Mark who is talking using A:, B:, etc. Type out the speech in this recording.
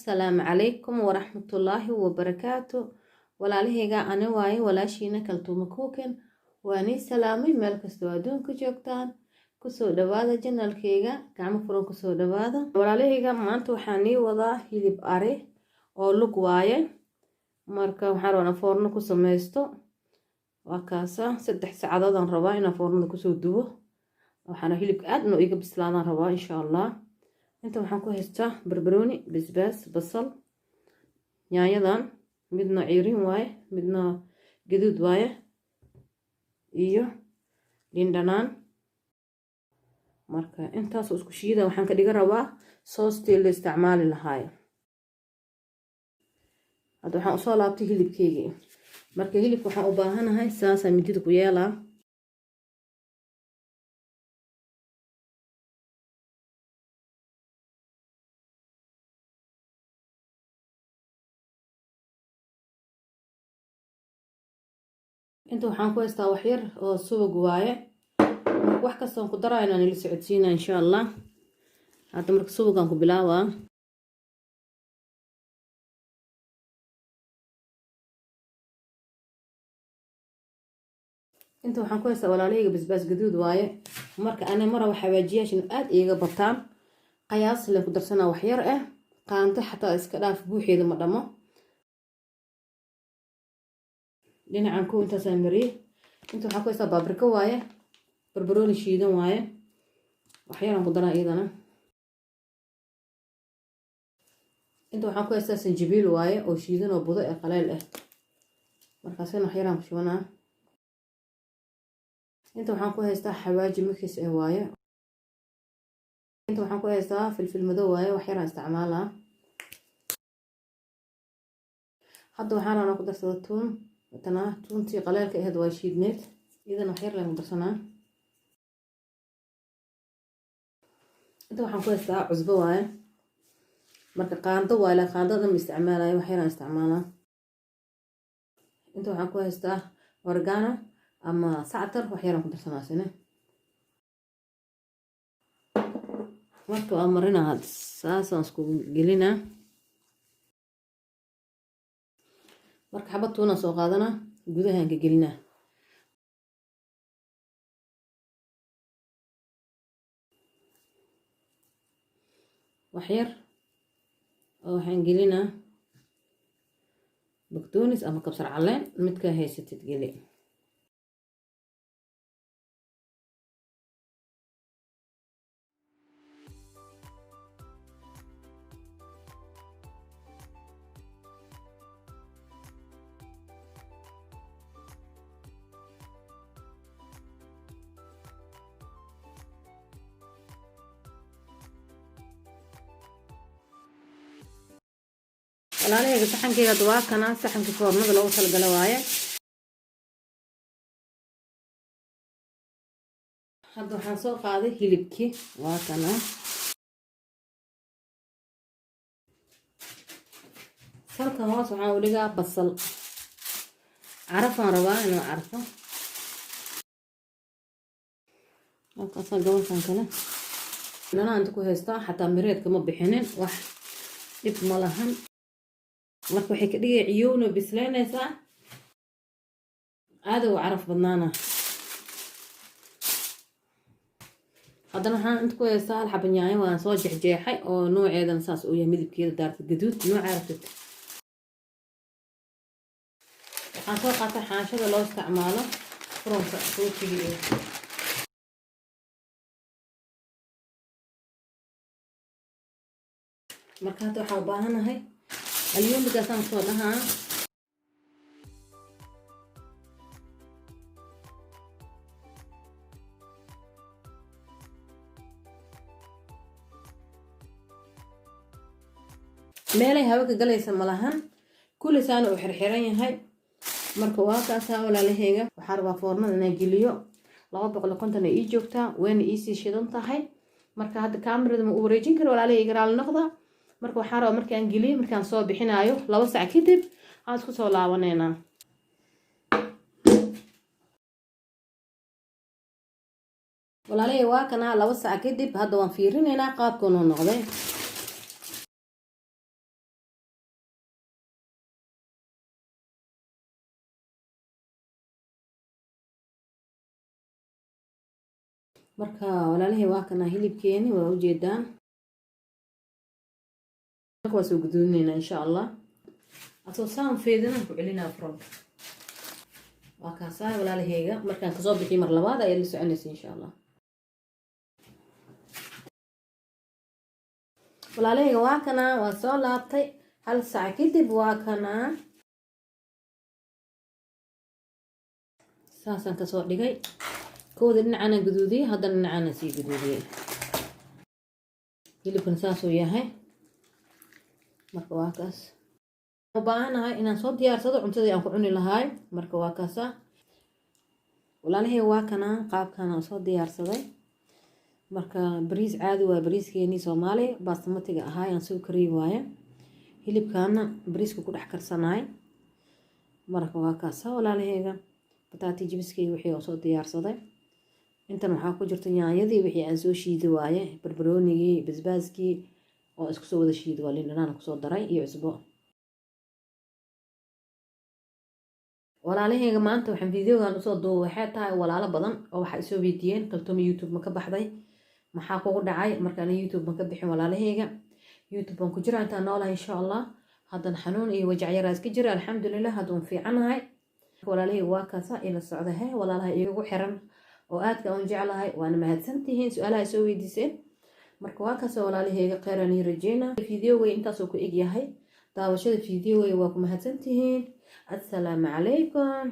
A: Asalaamu calaykum waraxmatullaahi wabarakaatu. Walaalahayga, ani waaye walaashiina Kaltuuma Cooking. Waa nii salaamay meel kastoo adduunka joogtaan. Kusoo dhawaada channelkayga, gacmo furan kusoo dhawaada. Walaalahayga, maanta waxaa nii wadaa hilib ari oo lug waaye. Marka waxaan rabaa foorno ku sameysto. Waa kaasa, 3 saacadoodaan rabaa inaan foornada kusoo dubo. Waxaana hilibka aad inuu iga bislaadaan rabaa, insha Allah. Inta waxaan ku haystaa barbarooni, basbaas, basal, yaanyadan, midna ciirin waaye, midna gaduud waaye, iyo liin dhanaan. Marka intaasoo isku shiida waxaan ka dhiga rabaa soostii la isticmaali lahaay. Hadda waxaan usoo laabtay hilibkeygii. Marka hilibka waxaan u baahanahay saasaa midida ku yeelaa. Inta waxaan ku haystaa wax yar oo subag waaye. Marka wax kastoon ku daraa inaan ila socodsiina, insha Allah. Hadda marka subagaan ku bilaabaa. Inta waxaan ku haystaa, walaalahayga, basbaas gaduud waaye. Marka ani mara xawaajiyaashan aad iiga bataan, qayaas len ku darsanaa, wax yar ah, qaanto xataa iska dhaaf, buuxeeda ma dhamo. Dhinacan ko intaasaan mariyey. Inta waxaan ku haystaa paprika waaye, barbarooni shiidan waaye, waxyaraan ku daraa iyadana. Inta waxaan ku haystaa sanjabiil waaye oo shiidan oo budo ee qaleel ah, markaasina waxyaraan ku shubanaa. Inta waxaan ku haystaa xawaaji mix ah waaye. Inta waxaan ku haystaa filfil madow waaye, waxyaraan isticmaalaa. Hadda waxaan rabaa ku darsada tuun. Tana tuuntii qaleelka ahayd waa shiidneed, iyadana waxyar leen ku darsanaa. Inta waxaan ku haystaa cusbo waaye. Marka qaando waaye, la qaandada ma isticmaalayo, waxyaraan isticmaalaa. Inta waxaan ku haystaa oregano ama sactar, waxyaraan ku darsanaa sine. Marka waa marinaa, had saasaan iskugu gelinaa. Marka xabad tuunaan soo qaadanaa, gudahaan ka gelinaa. Waxyar oo waxaan gelinaa bagdoonis ama kabsar caleen, midkaa haysatid geli. Walaalahayga, saxankeyga hadda waa kana, saxankii foornada loogu talagala waaye. Hadda waxaan soo qaaday hilibkii, waa kana. Salka hoos waxaan u dhigaa basal, carafaan rabaa inuu carfo. Halkaasaa gobolkan kale dhanaa inta ku haystaa, xataa mireedka ma bixinin, wax dhib ma lahan. Marka waxay ka dhigay ciyowna bislaynaysaa, aada u caraf badnaana. Haddana waxaan inta ku haystaa hal xaba yaanyo, waan soo jeexjeexay, oo nooceedana saas uu yahay, midabkeeda daarta gaduud, nooca aragtid. Waxaan soo qaatay xaanshada loo isticmaalo furanka rootiga iyo marka hadda waxaan u baahanahay alyuumbigaasaan soo dhahaa. Meelay hawo ka galaysa malahan, kulli saana uu xirxiran yahay. Marka waa kaasaa, walaalaheyga. Waxaa rabaa foornada inaan geliyo, 250 ay ii joogtaa, wayna iisii shidan tahay. Marka hadda kaamirada ma u wareejin karo, walaalaheyga, raali noqda. Marka waxaa rabaa markaan geliyo, markaan soo bixinaayo 2 sac kadib aan isku soo laabaneynaa. Walaalahey, waa kanaa 2 sac kadib. Hadda waan fiirinaynaa qaabkanuu noqday. Marka walaalahey, waa kana hilibkeeni, waa ujeedaan. Marka waa soo guduudinaynaa, insha Allah. Asoo saan feedinaan ku celinaa furanka. Waa kaasaa, walaalaheyga. Markaan kasoo bixiyo mar labaad ayaa la soconaysa, insha Allah. Walaalaheyga, waa kanaa, waa soo laabtay hal saac kadib. Waa kanaa, saasaan kasoo dhigay. Kooda dhinacana guduudiyey, haddana dhinacana sii guduudiyey. Hilibkan saasuu yahay. Marka waa kaas. U baahanahay inaan soo diyaarsado cuntadii aan ku cuni lahaay. Marka waa kaasa, walaalahey. Waa kanaa, qaabkan aan soo diyaarsaday. Marka bariis caadi waa, bariiskeenii Soomaaliya baasmatiga ahaa aan soo kariyey waaye. Hilibkaana bariiska ku dhex karsanaay. Marka waa kaasa, walaalaheyga. Bataati jibiskeyga wixii aan soo diyaarsaday. Intan waxaa ku jirta yaanyadii wixii aan soo shiidi waaye, barbaroonigii, basbaaskii oo isku soo wada shiidi waa, liin dhanaan kusoo daray iyo cusbo. Walaalaheyga, maanta waxaan videogan usoo duubay waxay tahay walaalo badan oo waxaa isoo weydiiyeen: "Kaltuuma, YouTube ma ka baxday? Maxaa kugu dhacay?" Marka ani YouTube ma ka bixin, walaalaheyga. YouTube baan ku jira intaan noolahay, insha Allah. Haddana xanuun iyo wajac yaraa iska jira. Alxamdulilah, hadda fiicanahay, walaalaheyga. Waa kaasa, ila socda he. Walaalaha iigu xiran oo aadka aan jeclahay, waana mahadsantihiin su-aalaha soo weydiiseen. Marka waa kaasa, walaalaheyga, kheyraan ii rajeyna. Videogay intaasoo ku egyahay. Daawashada videogay waa ku mahadsantihiin. Assalaamu calaykum.